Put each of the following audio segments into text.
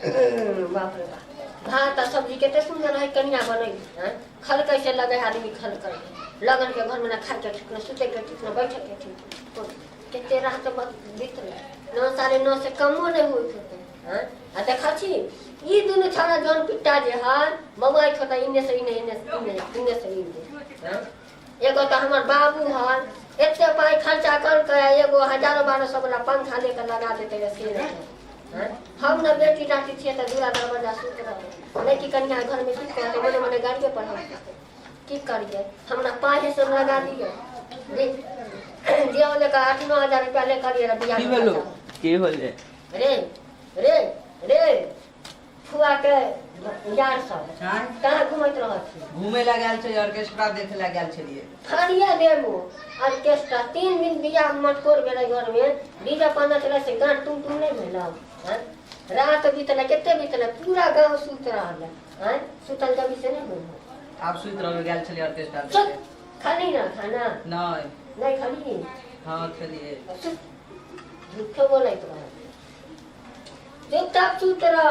बाप रे बाप, भात आ सब्जी कते सुंदर है कनिया बनै हैं, खलकै से लगे आदमी खलकै। लगन के घर में ना खाए के ठीक, ना सुते के ठीक, ना बैठे के ठीक। कते रात बीतलै, 9 साढ़े 9 से कमो नहीं होइत होतै। हैं आ देखा छी ई दुनू छौड़ा जौन पिट्टा जे है बौआइत होतै इन्ने से इन्ने, इन्ने से इन्ने, इन्ने से इन्ने। हैं एगो तऽ हमर बाबू है, एते पाइ खर्चा करके एगो हजारो 1200 वाला पंखा लेके लगा देते से नहीं। हैं हम न बेटी डाटी छियै तऽ दूरा दरवाजा सुत रहबै, लेकिन कनिया घर में की कहतै, मने मने गाड़िए पर हम की करियै, हमरा पाइ से लगा दियै दियो लेकर 8-9 हजार रुपया लेकर अलियै बियाह। की भेलो, की होले? रे रे रे फुआ के यार सब कहाँ घुमैत रहत छी? घूमे ला गेल छै, ऑर्केस्ट्रा देखे ला गेल छलियै। फाड़िया देबो ऑर्केस्ट्रा। 3 दिन बियाह मटकोर भेलै घर में, डीजे पर नचलै से गाँठ तुम तुम नहीं भेलौ? हैं रात बीतलै, कते बीतलै, पूरा गाँव सुत रहल हैं, सुतल जबी से नहीं भेल। आब सुति रहबै, गेल छलियै ऑर्केस्ट्रा सुत देखे। खाली ना खाना? नहीं। नहीं खाली? हाँ खेलिए। सुत, झूठो बोलैत रह, चुपचाप सुत रह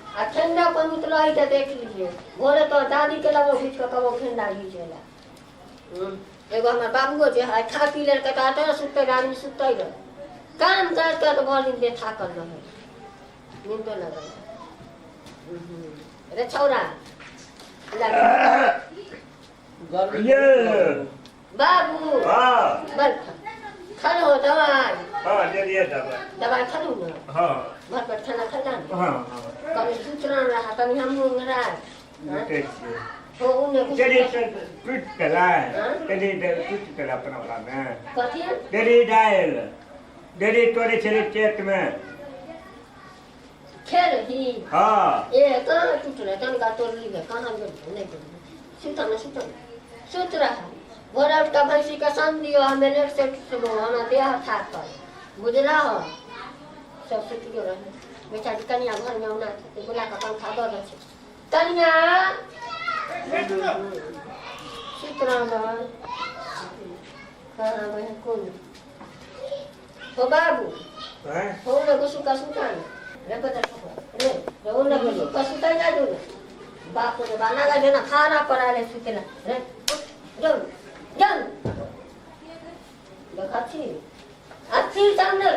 आ ठंडा पानी उतरल है तऽ देख लीजिए। भोरे तो दादी के लगो घीच कऽ कबो ठंडा घीचेला। एगो हमर बाबुओ जे है खा पी लेलकै तऽ एतऽ सुतै रहे, आदमी सुतै रहे, काम करत करत भरि दिन देह थाकल रहै, नींदो लगल। रे छौड़ा गर्मी। ये बाबू। हाँ। बल खलो दवाई। हाँ, ले लिए दवाई। दवाई खलू ना? हाँ। घर पर खाना खैला ने? हाँ हाँ। कभी सुतरा रहा तनी हमहूँ उंगरा। लुटे छियै। हो उने कुछ। तेरी टूट गेलै। हाँ? तेरी दालि टूट गेलै अपना वला में। कथी? तेरी दालि डेली तोड़ै छलै खेत में। खेल ही? हाँ। ए कहाँ टूटलै? तनिका तोड़ली है, कहाँ गेल? नहि गेल। सुत ना, सुत ना, सुत रहा। भोरे उठ कऽ भैंसी के सन दियौ, हमे लेट से सुतबो, हमरा देह थाकल बुझला हो। सब सुतियो रहे बेचारी कनिया घर में औना छै, बुला कऽ पंखा दऽ दै छै। कनिया सुत रहल कहाँ बहन कोन हो बाबू? हैं? हो ना घुसु का सुता ना रे बता रे, रे ना घुसु का सुता जा जो ना बाप रे बाना गा जेना खाना पर आले सुतेला। रे जाउ जाउ, देखा छी अच्छी सामने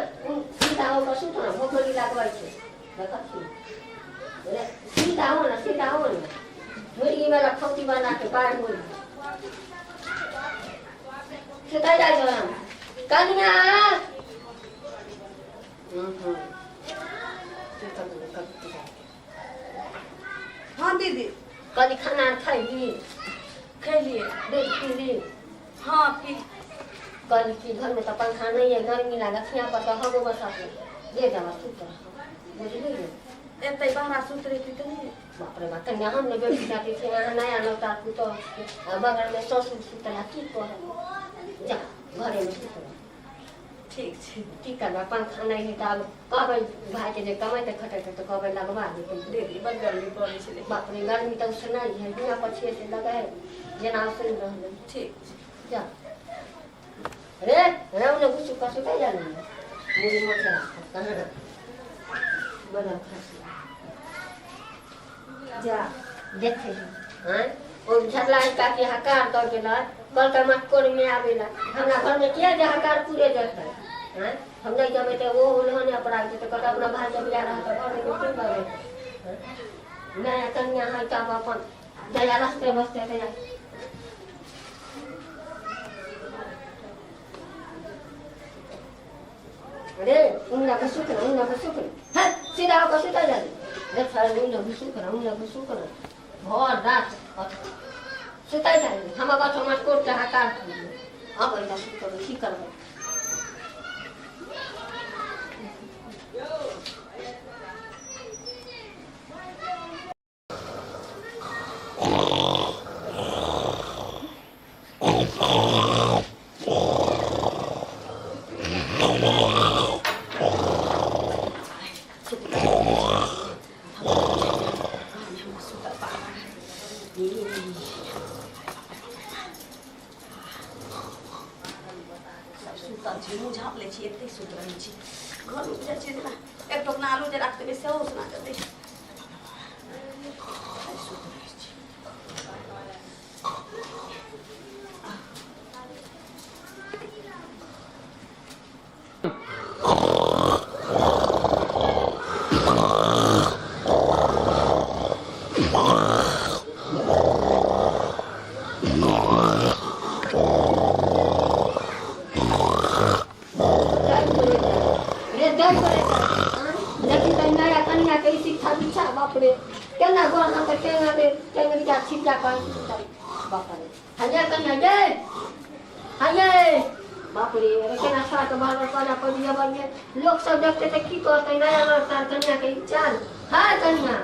सीधा हो का सुता ना, भोकली लागबै छै। देखा छी रे, सीधा हो ना, सीधा हो ना, मुर्गी वाला खौती बना के पार मुर्गी सुता जा जो हम कनिया। हाँ दीदी। कनी खाना खाइली? खेलिए। दूध पीली? हाँ पी। कहली कि घर में तो पंखा नहीं है, गर्मी लागत, यहाँ पर तो हवो बसात नहीं। ले जावा सुत रह, बुझली रे? एते बाहरा सुत रही तऽ नहीं। बाप रे बाप, कन्या हम ने बेटी जाती थी यहाँ नया नौता पुतोह आ बगल में ससुर सुतला, की कहब, जा घरे में सुत रह। ठीक छै। की करबै, पंखा नहि है तऽ आब कहबै भाइके जे कमेतै खटेतै तऽ कहबै लगवा देतै। दीदी बड़ गर्मी पड़ै छलै। बाप रे, गर्मी तऽ उसनाइ है, हियाँ पर छियै से लगै है जेना सुनि रहलै। ठीक छै। जा रे रे, ने घुसु का सुतै जा ने मुड़ी मोछ राख कहाँ बड़ा खासी जा। देखे हैं ओ झरला काकी हकार दऽ गेलै, कहलकै मटकोर में आबेला हमरा घर में किया जे हकार पूरे जेतै। हैं हम नहि जेबै तऽ ओ उल्हने अपराध जेतै, कहतै अपना भाई के बियाह रहत तऽ घर में की बजेतै। नया कन्या है तब अपन जया रस्ते बसते तया। अरे उन्ना को सुख ना, उन्ना को सुख ना, है सीधा होकर सुता जा रे थारे, उन्ना को सुख ना, उन्ना को सुख ना, भर रात सुता जा। हम अब समाज कोर्ट के हकार अब ऐसा सुत करो की करबै। सब सुतल छी, मुँह झाँप लै छी, एते सुत रहै छी। घरमे बुझै छियै जेना एक टोकना आलू जे राखि देबै सेहो उसना जेतै। आइ सुति रहै छी। रे दर्द करे देखी त नया कनिया के शिक्षा दीक्षा बाप रे केना गोर हाथ केना रे टेंगरिया छिपा कर बाप रे हया कनिया गे हया बाप रे अरे केना साथ बार बार पाला पड़िया बढ़िया लोग सब देखते त की कहते नया लड़का कनिया के चाल हाय कनिया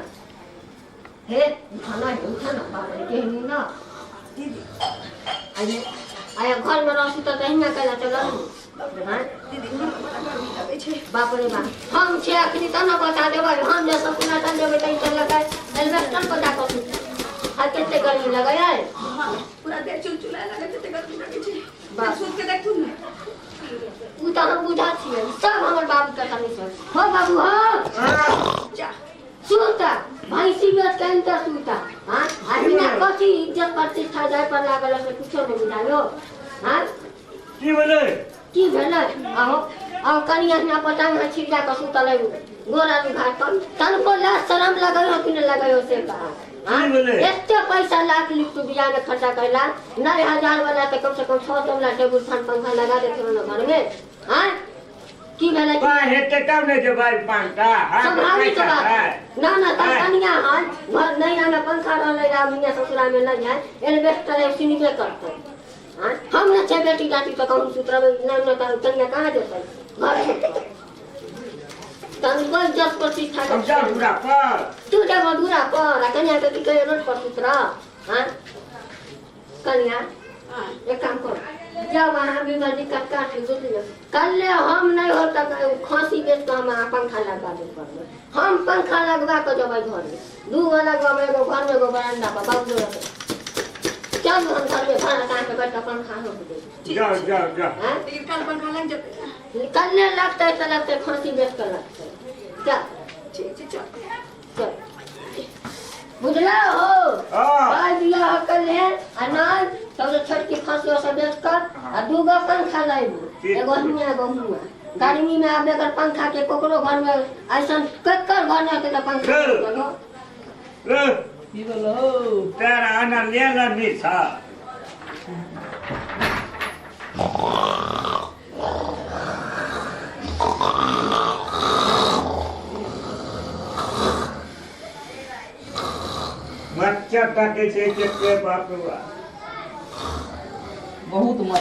हे उठाना है उठाना बाप रे केहनी ना दीदी आये आये घर में रहसु त तहिना कैला चलल हाँ दीदी हमरा बड़ा गर्मी लगै छै। बाप रे बाप हम छे अखनी त न बता देबै हम जे सपना चल जेबै त ई लगै एल्बेस्टर पर जा कऽ सुतबै। आ कते गर्मी लगै है। हाँ, पूरा देह चुलचुलाए लगै छै, एते गर्मी लगै छै। बाप। सुति के देखथुन ने। उ तऽ हम बुझा छियै सब हमर बाबू के कमी छै हो बाबू हो जा सुता भैंसी बेच के अंतर सुता हाँ आ बिना कथी इज्जत प्रतिष्ठा जाय पर लागल से कुछो नहीं बुझायो हाँ की भेलै? की भेलै आहो आहो कनिया हियाँ पटांग है छिड़का कऽ सुतल है गोरा घाट पर तनको लाज शरम लगै हो कि नहि लगै हो से कहा हाँ? की भेलै? एते पैसा लाख लिख तू बियाह में खर्चा कैला नए हजार वाला तो कम से कम 600 वाला टेबुल फैन पंखा लगा देते ना घर में हाँ की भेलै पाइ हेतै तब ने जेबै पाँचटा हाथ स्वाभाविक पैसा बात है। ना ना तब आँय। कनिया है घर नहीं आना पंखा रहलै राम हियाँ ससुरा में नहीं है एलबेस्टर है सिनेमे करतै आँय? हम न छै बेटी जाति तऽ कहूँ सुत रहबै नहि नहि तऽ कनिया कहाँ जेतै घर छोड़ि तनको इज्जत प्रतिष्ठा हम जाउ दूरा पर। तू जब अधूरा पर आ कनिया के की कहियो रोड पर सुत रह आँय? कनिया एक काम करो जब अहाँ बीमार दिक्कत काट ली बुझलियै कल्ले हम नहि हो तक खाँसी बेच कऽ हम अहाँ पंखा लगवा देब घरमे हम पंखा लगवा कऽ जेबै घरमे दू गो लगवाबै एगो घरमे एगो बरंडा पर बाबू रहतै चलू हम घरमे घर अहाँके बैठ कऽ पंखा हम देब। जाउ जाउ जाउ। आँय? लेकिन काल पंखा लागि जेतै। कल्ले लगतै तऽ लगतै खाँसी बेच कऽ लगतै चल। ठीक छै चल। चल बुझला हो। हाँ। बाल बियाह कल्हे आ नहि तब छोटकी फांसी से बेच कर आ दूगो पंखा लाइबू ठीक। एगो हियाँ एगो हुआँ गर्मी में आब एकर पंखा के ककरो घर में ऐसन ककर घर में होतै तऽ पंखा चल। लगो। ए, की भेलौ? तेरा आना लेल नहि छ। मच्छर काटै छै कते बाप रे बाप। बहुत।